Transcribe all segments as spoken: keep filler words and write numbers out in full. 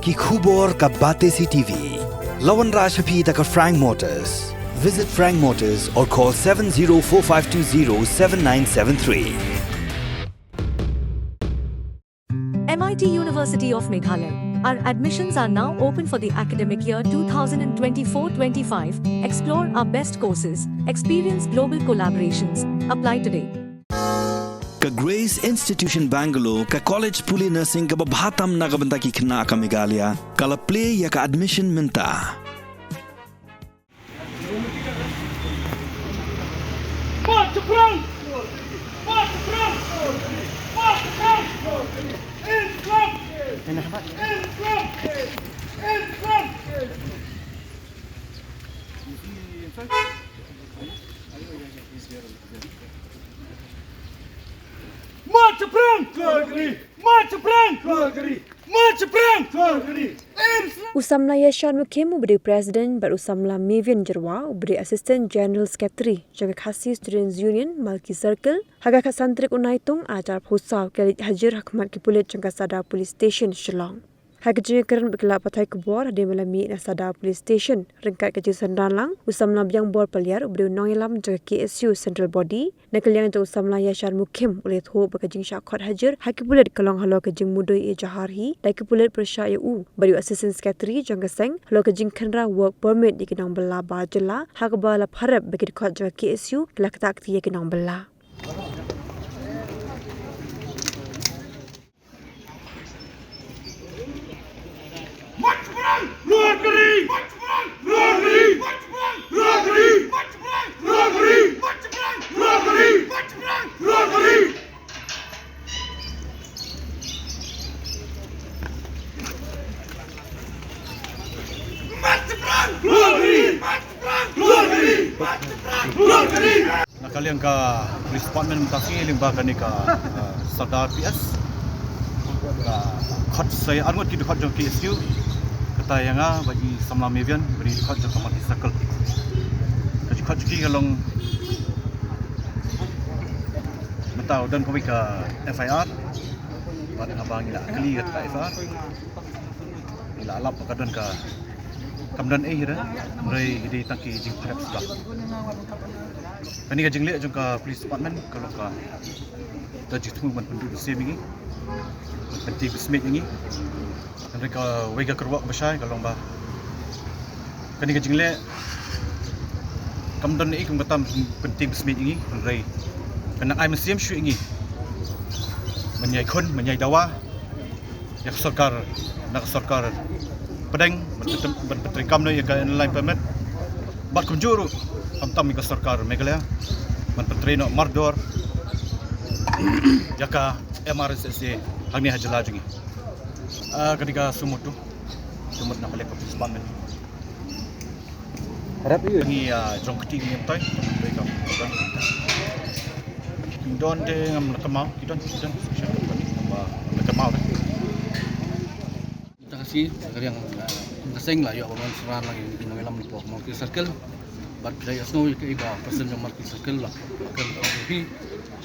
Ki khubor ka Batesi T V. La wanrah sha phi da ka Frank Motors. Visit Frank Motors or call seven zero four five two zero seven nine seven three. M I T University of Meghalaya. Our admissions are now open for the academic year two thousand twenty-four twenty-five. Explore our best courses, experience global collaborations. Apply today. Ka Grace Institution Bangalore, ka college pule nursing kaba bha tam na ka bynta ki khynnah ka Meghalaya, ka la plie ïa ka admission mynta. March phrang! March phrang! March phrang! End front! End front! End front! March phrang! March phrang! March phrang! End front! U samla Yashar Mukhim uba dei u President bad u samla Mavian Jyrwa uba dei Assistant General Secretary jong ka Khasi Students Union Malki Circle, ha ka khatsan tarik u Naitung arhajar arphew saw ki la leit hajir ha khmat ki pulit jong ka Sadar Police Station Shillong. Ha ka jingïakren bad ki lad pathai khubor hadien ba la mih na Sadar Police Station, ryngkat ka jingsynran lang, u samla Biangbor Paliar uba dei u nongïalam jong ka K S U Central Body, na ka liang jong u samla Yashar Mukhim u la ïathuh ba ka jingshah khot hajir ha ki pulit ka long halor ka jingmudui ejahar hi da ki pulit pyrshah ïa u bad ïa u Assistant Secretary jong ka seng halor ka jingkhynra work permit ïa ki nongbylla bar jylla, ha kaba la pharep ba ki dkhot jong ka K S U ki la ktah kti ïa ki nongbylla. Na ka liang ka Police Department mynta ka sngi lyngba kane ka, uh, Sadar P S, ka khot sa ïa arngut ki dkhot jong K S U, kata ïa nga bad i samla Mavian bad i dkhot jong ka Malki Circle. Ka jingkhot jong ki ka long mynta u don kawei ka F I R. Bad haba ngi la kylli ïa ka F I R, ngi la lap ba ka don ka, kam don ei hi re, hynrei hi dei tang ki jingpharep shuwa. Kane ka jingleh jong ka Police Department ka long ka, ka jingthmu ban pynduh mynsiem ïa ngi, ban pyntieng pynsmiej ïa ngi. Hynrei kawei ka kyrwoh kaba shai ka long ba kane ka jingleh kam don ei kum kata ban pyntieng pynsmiej ïa ngi, hynrei ka nang ai mynsiem shuh ïa ngi ban ïai khun, ban ïai dawa ïa ka sorkar, na ka sorkar pdeng ban pyntem-, ban pyntreikam noh ïa ka Inner Line Permit. Bad kumjuh ruh khamtam ïa ka sorkar Meghalaya ban pyntrei noh mardor ïa ka M R S S A hangne ha jylla jong ngi. Ah, kane ka suo motu, suo motu na ka liang ka Police Department. Harap ïa ngi, ah, jong kti ngi mynta. Ki don te ngam la kynmaw, ki don, ki don, ki don, ngam la kynmaw. Mynta ka sngi ka liang, ah, ka seng la ïoh ban wan synran lang ïa ki nongïalam hapoh Malki Circle. Bad phi la ïohsngew ïa kaei ba president jong Malki Circle la, la kren bad phi.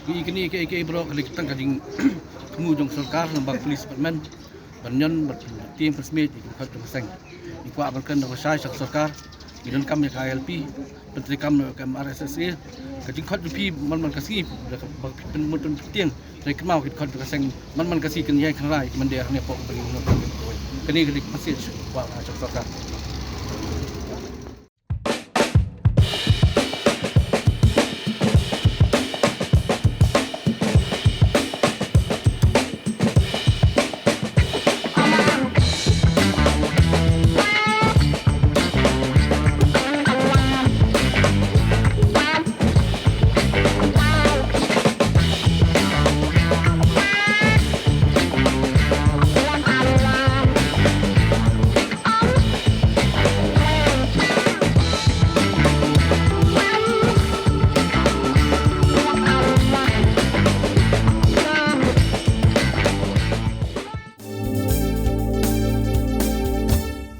Ki kine kaei kaei baroh ka dei tang ka jingthmu jong sorkar lyngba ka Police Department. Ban ñion, ban tieng, ban smiej ïa ki dkhot jong ka seng. Ngi kwah ban kren da kaba shai sha ka sorkar. Ngi donkam ïa ka I L P, pyntreikam ïa ka M R S S A. Ka jingkhot jong phi man man ka sngi, da kaba phi pynmut pyntieng, phi kynmaw ki dkhot jong ka seng, man man ka sngi kin ïai kynrad ïa ki mynder hangne hapoh ka ri. Kane ka dei ka message kwah sha ka sorkar.